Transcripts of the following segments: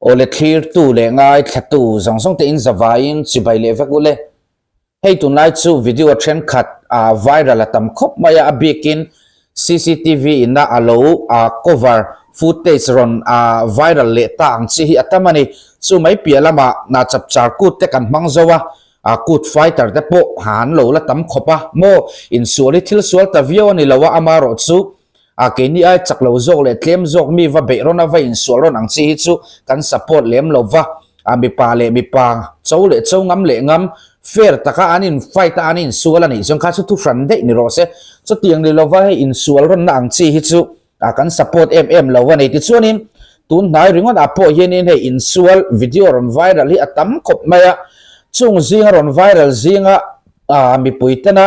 Awle thlirtu leh ngaithlatu zawng zawng te in zavaiin chibai leh vek ule. Hei tunlai chu video thenkhat a viral a tam khawp mai a, a bikin cctv ina a lo cover footage rawn viral leh ta ang chi hi a tam a ni. Chu mai piah lamah chapchar kut te kan hmang zo a, kut fighter te pawh an lo la tam khawp a maw, insual hi thil sual ta viau a ni lo a, amaherawh chu a keini ai chak lo zawk leh tlem zawk mi va beih rawn a va insual rawn ang chi hi chu kan support lem lo va, a mipa leh mipa cho leh cho ngam leh ngam fair taka an in fight a an insual a nih chuan kha chu thu hran daih ni rawh se, chutiang ni lova hei insual rawnna ang chi hi chu a kan support em em lo a ni. Tichuanin tun hnai ringawt ah pawh hianin hei insual video rawn viral hi a tam khawp mai a, chung zinga rawn viral zinga ah mipui tena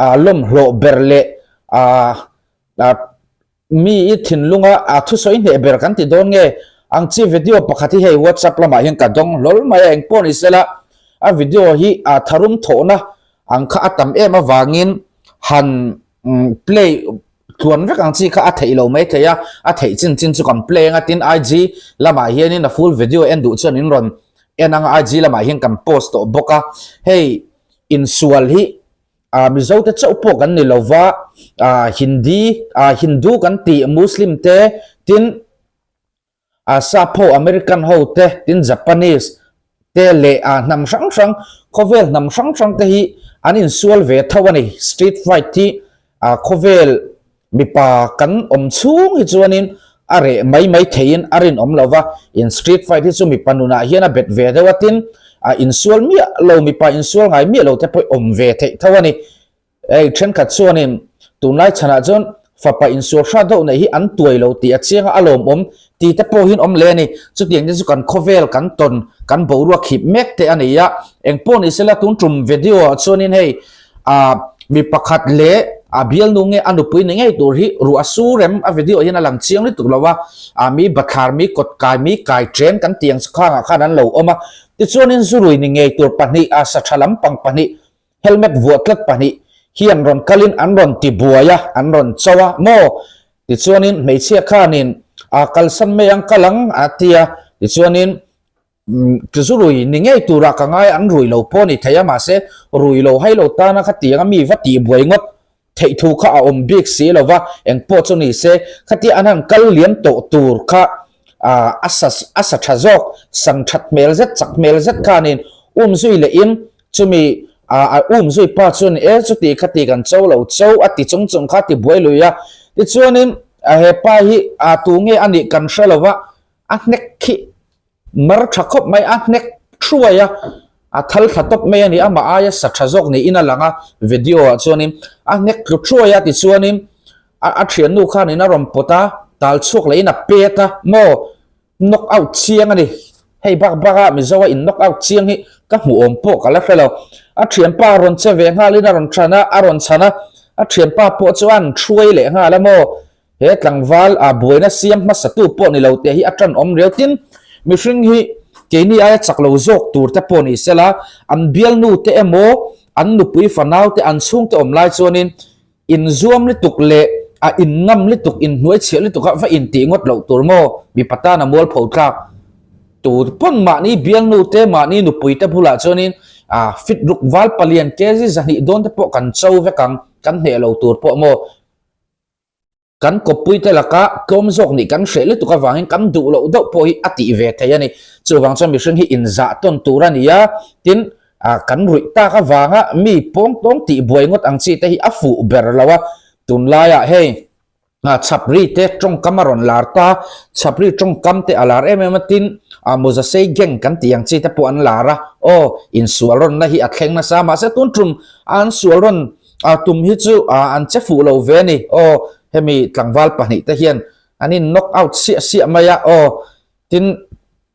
ah lawmhlawh ber leh ah ah mi i thinlunga a thusawi hneh ber kan ti dawn nge ang chi video pakhat hi hei whatsapp lamah hian ka dawng hlawl mai a engpawh ni sela a video hi a tharum thawhna ang kha a tam em avangin han play tluan vek ang chi kha a theih lo mai thei a a theih chin chin chu kan play anga tin IG lamah hianin a full video en duh chuan in rawn en anga IG lamah hian kan post tawh bawk a hei insual hi ah Mizo te chauh pawh kan ni lo va ah Hindi ah Hindu kan tih Muslim te tin ah sap ho American ho te tin Japanese te leh ah hnam hrang hrang khawvel hnam hrang hrang te hi an insual ve tho a ni street fight hi ah khawvel mipa kan awm chhung hi chuanin a reh mai mai theiin a rinawm lo va, in street fight hi chu mipa nunah hian a bet ve deuh a tin a insual miah lo mipa insual ngai miah lo te pawh awm ve theih tho a ni. Hei thenkhat chuanin tunlai chhanah chuan fapa insual hrat deuh neih hi an tuai lo tih a chiang a, a lawmawm ti te pawh hian awm le a ni. Chutiang te chu kan khawvel kan tawn kan boruak khip mek te a ni a, engpawh ni sela tun tum video ah chuanin hei ah mi pakhat leh a bialnu nge a nupui ni ngei tur hi ruah a su rem a video hian a lang chiang lutuk lo a, ah mi bathlar mi kawt kai mi kai chen kan tih ang chu khangah khan an lo awm a, tichuanin zurui ni ngei tur pahnih ah sa tha lampang pahnih helmet vuah tlat pahnih hian rawn kalin an rawn ti buai a an rawn cho a maw tichuanin hmeichhia khanin ah kalsan mai ang kal ang a tia tichuanin Zu rui ni ngei turah ka ngai an rui lo pawh a ni thei a, mahse rui lo hai lo tana khatianga mi va tih buai ngawt theih thu kha a awm bik si lo va, eng pawh chu ni se khatia an han kal liam tawh tur kha a sa a sa tha zawk, san that hmel zet chak hmel zet khanin um zui lehin chumi a um zui pa chuan e chuti khati kan cho lo cho a ti chung chung kha ti buai lui a, tichuanin he pa hi a tu nge a nih kan hre lo va, a hnek khi Mar tha khawp mai a hnek thuai a, a thal thla tawp mai a ni, amah aia sa tha zawk niin a lang a, video ah chuanin a hnek tlu thuai a tichuanin a a thiannu khanin a rawn pawt a, tal chhuak lehin a pet a maw knock out chiang a ni, hei bak bak a Mizo a in knock out chiang hi ka hmuh awm pawh ka la hre lo, a thianpa a rawn che ve nghalin a rawn than a, a rawn chhan a, a thianpa pawh chu a han thuai leh nghal a maw. He tlangval a buaina siam hmasatu pawh ni lo teh hi a tan awm riau tin, mihring hi keini aia chak lo zawk tur te pawh ni sela, an bialnu te emaw, an nupui fanau te, an chhungte awm lai chuanin inzuam lutuk leh a inngam lutuk, inhnuaichhiah lutuk a va intih ngawt loh tur maw? Mipa tana mualpho tlak tur pawn mahni bialnu te, mahni nupui te bulah chuanin a fit ruk val palian kg 200 dawn te pawh kan cho vek ang, kan hneh lo tur pawh maw? Kan kawppuite laka tlawm zawk nih kan hreh lutuk avangin kan duh loh deuh pawh hi a tih ve thei a ni. Chuvang chuan mihring hi inzah tawn tur a ni a, tin, kan ruih tak avanga mi pawng tawng tih buai ngawt ang chi te hi a fuh ber lo a. Tunlaiah hei chhapri te tawngkam a rawn lar ta, chhapri tawngkam te a lar em em a, tin, Muzasei gang kan tih ang chi te pawh an lar a, aw, insual rawnna hi a thleng nasa a, mahse tun tum a an sual rawn A tum hi chu an che fuh lo ve a ni. Aw, hemi tlangval pahnihte hian an in knock out siah siah mai a. Aw, tin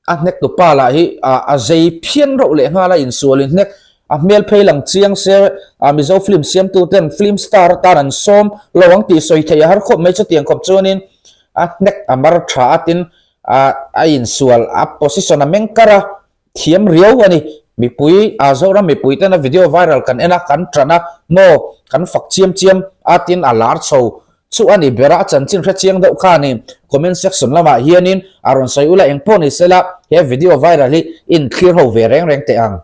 a hnek tupa lah hi a zei phian reuh leh nghal a, insual in hnek a hmel phei lang chiang se Mizo film siamtu ten film star atan an sawm lo ang tih sawi theih a har khawp mai chutiang khawp chuanin a hnek a mar tha a, tin a insual a position a meng kar a. Thiam riau a ni. Mipui, a Zoram mipui tena video viral kan en a, kan tan a, maw, kan fak chiam chiam a tin a lar chho chu a ni ber a, a chanchin hre chiang deuh kha a ni. Comment section lamah hianin a rawn sawi ula eng pawh ni sela he video viral hi in thlir ho ve reng reng teh ang.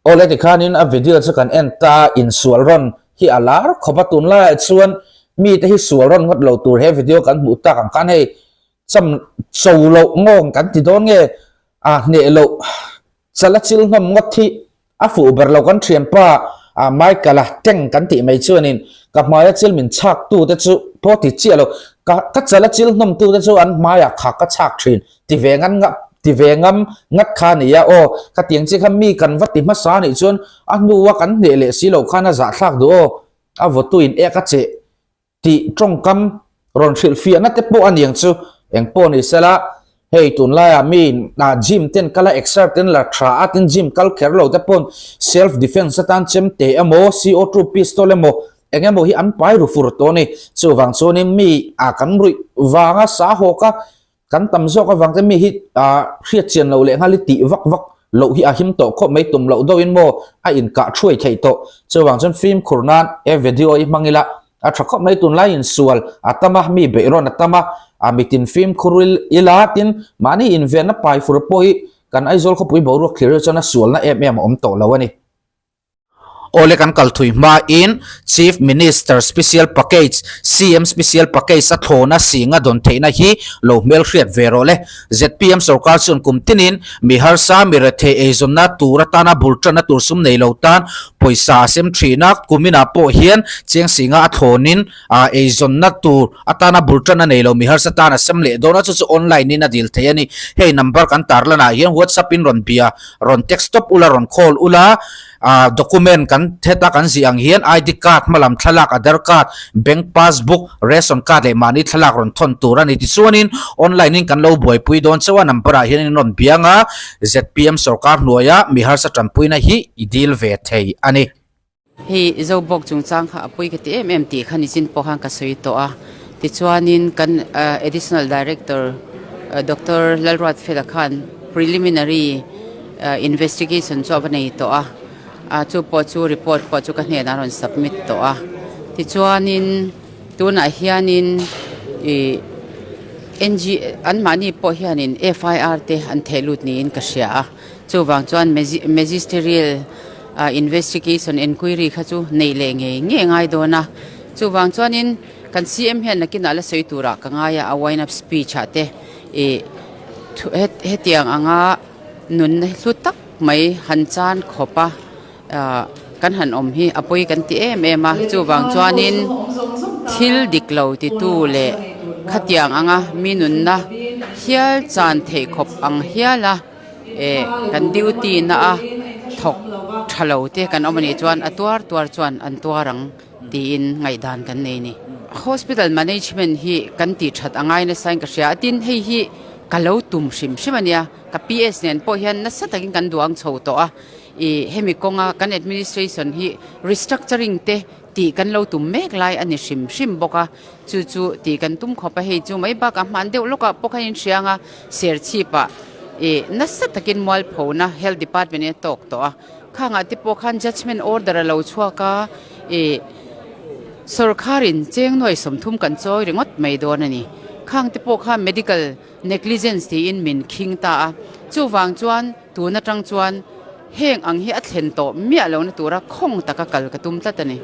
Awle tikhanin a video chu kan en ta insual rawn hi a lar khawp a tunlaiah chuan mite hi sual rawn ngawt lo tur he video kan hmuh tak ang khan hei cham cho loh ngawng kan ti dawn nge a hneh loh chala chil hnawm ngawt hi a fuh ber lo kan thianpa a Michael a tank kan tih mai chuanin ka hmaia chil min chhak tu te chu pawh ti chiah lo ka ka chala chil hnawm tu te chu an hmaiah kha ka chhak thin ti ve ngan ngap ti ve ngam ngat kha a ni a aw ka tiang chi kha mi kan va ti hmasa a nih chuan a hnua kan hneh leh si lo khan a zahthlak duh aw a vawtu in ek a cheh tih tawngkam rawn hrilh fiahna te pawh a niang chu eng pawh ni sela hei tunlaiah mi ah gym ten kal a exer ten la tha a tin gym kal kher lo te pawn self defense atan chem te emaw CO2 pistol emaw eng emaw hi an pai ru fur tawh a ni chuvang chuanin mi ah kan ruih vanga sa hawk a Kan tam zawk avang te mi hi ah hriat chian loh leh nghal hi tih vak vak loh hi a him tawh khawp mai tum loh deuhin maw a inkah thuai theih tawh. Chuvang chuan fimkhur nan he video hi hmang ila a tha khawp mai tunlai insual a tam a, mi beih rawn a tam a, ah mitin fimkhur ila tin mahni invenna paifur pawh hi kan Aizawl khawpui boruak thlir hi chuan a sualna em em a awm tawh lo a ni. Awle kan kal thui hmain Chief Minister Special Package, CM Special Package a thlawna singa dawn theihna hi lo hmelhriat ve rawh le. Zpm sorkar chuan kum tinin mi harsa, mi rethei eizawnna tur atana bul tanna tur sum nei lo tan pawisa a sem thin a, kuminah pawh hian cheng singa a thlawnin eizawnna tur atana bul tanna nei lo mi harsa tan a sem leh dawn a, chu chu online in a dil thei a ni. Hei number kan tarlanah hian WhatsApp in rawn bia Rawn text tawp ula, rawn call ula, ah document kan heta kan zih ang hian ID card, hmalam thlalak, Aadhar card, bank passbook, ration card leh mahni thlalak rawn thawn tur a ni. Tichuanin online in kan lo buaipui dawn chauh a, number ah hian in rawn biang a, zpm sorkar hnuaia mi harsa tanpuina hi i dil ve thei a ni. Hei Zobawk chungchang kha a pui ka ti em em tih kha nichin pawh khan ka sawi tawh a. Tichuanin kan Additional Director Doctor Lalruatfela khan preliminary investigation chu a va nei tawh a, chu pawh chu report pawh chu ka hnenah a rawn submit tawh a. Tichuanin tunah hianin ih NG anmahni pawh hianin FIR te an theh lut niin ka hria a. Chuvang chuan magisterial investigation enquiry kha chu neih leh ngei ngei ngai dawn a. Chuvang chuanin kan CM hian nakinah la sawi turah ka ngai a, a wind up speech ah te ih hetiang anga nunna hlu tak mai han chan khawp a kan han awm hi a pawi kan ti em em a. Chuvang chuanin thil dik lo titu leh. Khatiang anga mi nunna hial chan theih khawp ang hial a eh kan duty na a thawk tha lo te kan awm anih chuan a tuar tuar chuan an tuar ang tiin ngaihdan kan nei a ni. Hospital management hi kan tih that a ngai nasa in ka hria a tin hei hi ka lo tum hrim hrim a nia ka PS nen pawh hian nasa takin kan duang chho tawh a ih hemi kawnga kan administration hi restructuring te tih kan lo tum mek lai a ni hrim hrim bawk a, chu chu tih kan tum khawp a, hei chu mai bakah hman deuh lawkah pawh khan inhriang a, serchhipah ih nasa takin mualphona Health Department in a tawk tawh a, khangah te pawh khan judgement order a lo chhuak a, ih sawrkharin cheng nuai 30 kan chawi ringawt mai dawn a ni, khang te pawh kha medical negligence tiin min khing ta a, chuvang chuan tun atang chuan heng ang hi a thlen tawh miah lohna tura khawng taka kal ka tum tlat a ni.